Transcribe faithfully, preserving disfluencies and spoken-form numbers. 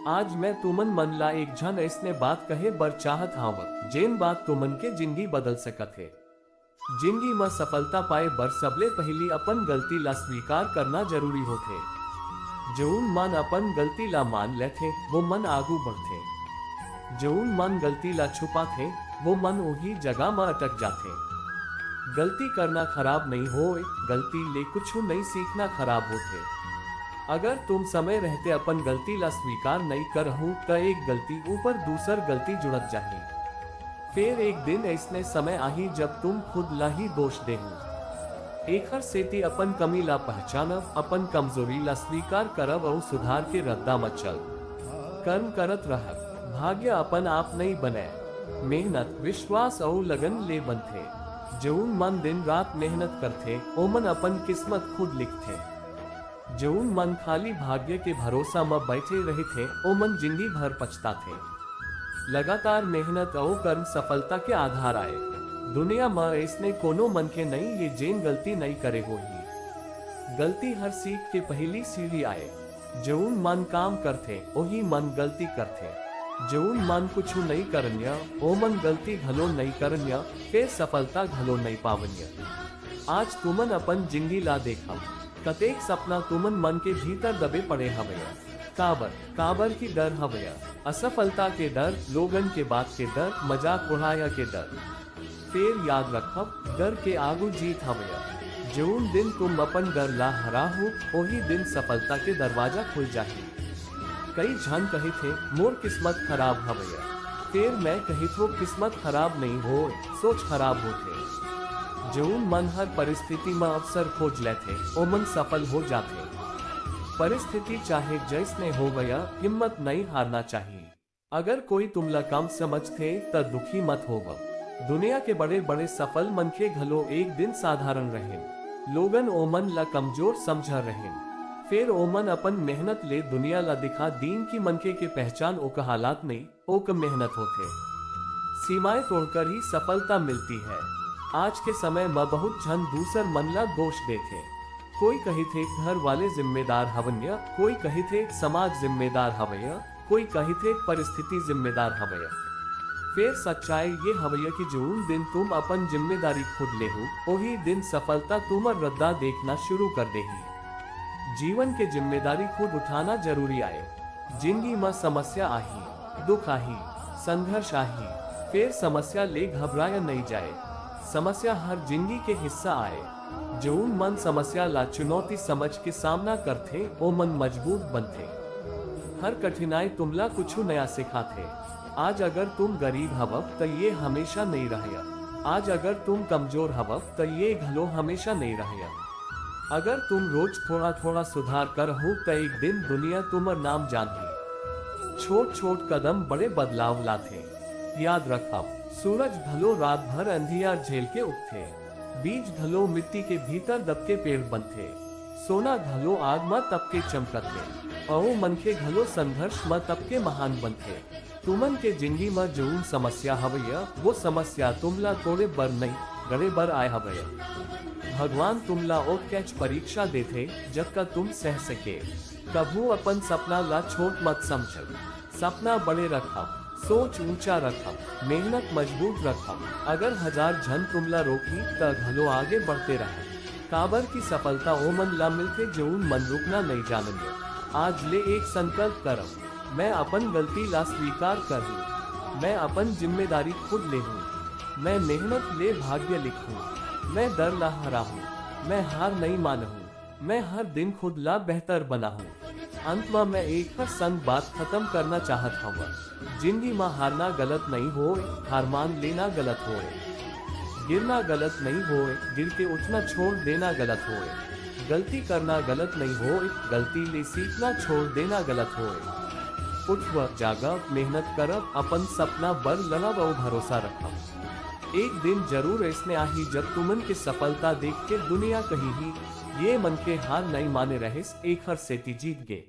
आज मैं तुमन मन ला एक झन अइसने बात कहे बर चाहत हंव, जेन बात तुमन के जिंदगी बदल सकत हे। जिंदगी म सफलता पाए बर सबले पहिली अपन गलती ला स्वीकार करना जरूरी होथे। जऊन मन अपन गलती ला मान लेथे, वो मन आगू बढ़थे। जऊन मन गलती ला छुपाथे, वो मन उही जगह म अटक जाथे। गलती करना खराब नइ होय, गलती ले कुछु नइ सीखना खराब होथे। अगर तुम समय रहते अपन गलती ला स्वीकार नइ करहू, त एक गलती ऊपर दूसर गलती जुड़त जाही। फेर एक दिन अइसने समय आही, जब तुम खुद ला ही दोष देहू। एखर सेती अपन कमी ला पहचानव, अपन कमजोरी ला स्वीकार करव अउ सुधार के रद्दा म चल। कर्म करत रहव, भाग्य अपन आप नइ बनय। मेहनत, विश्वास अउ लगन ले बनथे। जऊन मन दिन रात मेहनत करथे, ओमन अपन किस्मत खुद लिखथे। जऊन मन खाली भाग्य के भरोसा म बइठे रहिथे, ओमन जिंदगी भर पछताथे। लगातार मेहनत अउ कर्म सफलता के आधार आय। दुनिया म अइसने कोनो मनखे नइ ये, जेन गलती नइ करे होही। गलती हर सीख के पहिली सीढ़ी आय। जऊन मन काम करथे, ओही मन गलती करथे। जऊन मन कुछु नइ करन या, ओमन गलती घलो नइ करन या, फेर सफलता घलो नइ पावन या। आज तुमन अपन जिंदगी ला देखव, कतेक सपना तुमन मन के भीतर दबे पड़े हवय। काबर? काबर कि डर हवय, असफलता के डर, लोगन के बात के डर, मजाक उड़ाया के डर। फेर याद रखव, डर के आगू जीत हवय। जऊन दिन तुम अपन डर ला हराहू, ओही दिन सफलता के दरवाजा खुल जाही। कई झन कहिथे, "मोर किस्मत खराब हवय।" फेर मैं कहिथो, "किस्मत खराब नइ होय, सोच खराब होथे।" जऊन मन हर परिस्थिति म अवसर खोज लेथे, ओमन सफल हो जाथे। परिस्थिति चाहे जइसने होवय, हिम्मत नइ हारना चाही। अगर कोई तुमला कम समझथे, त दुखी मत होवव। दुनिया के बड़े-बड़े सफल मनखे घलो एक दिन साधारण रहेन। लोगन ओमन ला कमजोर समझ रहेन। फेर ओमन अपन मेहनत ले दुनिया ला दिखा दीन कि मनखे के पहचान ओकर हालात नइ, ओकर मेहनत होथे। सीमाएं तोड़कर ही सफलता मिलती है। आज के समय म बहुत झन दूसर मन ला दोष देथे। कोई कहिथे, "घर वाले जिम्मेदार हवन या," कोई कहिथे, "समाज जिम्मेदार हवय या," कोई कहिथे, "परिस्थिति जिम्मेदार हवय या।" फेर सच्चाई ये हवय कि जऊन दिन तुम अपन जिम्मेदारी खुद लेहू, ओही दिन सफलता तुमर रद्दा देखना शुरू कर देही। जीवन के जिम्मेदारी खुद उठाना जरूरी आय। जिंदगी म समस्या आही, दुख आही, संघर्ष आही, फेर समस्या ले घबराया नइ जाय। समस्या हर जिंदगी के हिस्सा आय। जऊन मन समस्या ला चुनौती समझ के सामना करथे, ओमन मजबूत बनथे। हर कठिनाई तुमला कुछु नया सिखाथे। आज अगर तुम गरीब हवव, त ये हमेशा नइ रहय। आज अगर तुम कमजोर हवव, त ये घलो हमेशा नइ रहय। अगर तुम रोज थोड़ा-थोड़ा सुधार करहू, त एक दिन दुनिया तुमर नाम जानही। छोट-छोट कदम बड़े बदलाव लाथे। याद रखव, सूरज घलो रात भर अंधियार झेल के उगथे। बीज घलो मिट्टी के भीतर दब के पेड़ बनथे। सोना घलो आग म तप के चमकथे। अउ मनखे घलो संघर्ष म तप के महान बनथे। तुमन के जिंदगी म जऊन समस्या हवय, वो समस्या तुमला तोड़े बर नइ, गढ़े बर आय हवय। भगवान तुमला ओतकेच परीक्षा देथे, जतका तुम सह सके। कभू अपन सपना ला छोट मत समझव। सपना बड़े रखव, सोच ऊंचा रखव, मेहनत मजबूत रखव। अगर हजार झन तुमला रोकही, त घलो आगे बढ़ते रहव। काबर कि सफलता ओमन ला मिलथे, जऊन मन रुकना नइ जानन। आज ले एक संकल्प करव, मैं अपन गलती ला स्वीकार करहूं, मैं अपन जिम्मेदारी खुद लेहूं, मैं मेहनत ले भाग्य लिखहूं, मैं डर ला हराहूं, मैं हार नइ मानहूं, मैं हर दिन खुद ला बेहतर बनाहूं। अंत म मैं एक हर संग बात खतम करना चाहत हवं। जिंदगी म हारना गलत नइ होय, हार मान लेना गलत होय। गिरना गलत नइ होय, गिर के उठना छोड़ देना गलत होय। गलती करना गलत नइ होय, गलती ले सीखना छोड़ देना गलत होय। उठव, जागव, मेहनत करव, अपन सपना बर लड़व अउ भरोसा रखव। एक दिन जरूर अइसने आही, जब तुमन के सफलता देख के दुनिया कहिही, "ये मनखे हार नइ माने रहिस, एखर सेती जीत गे।"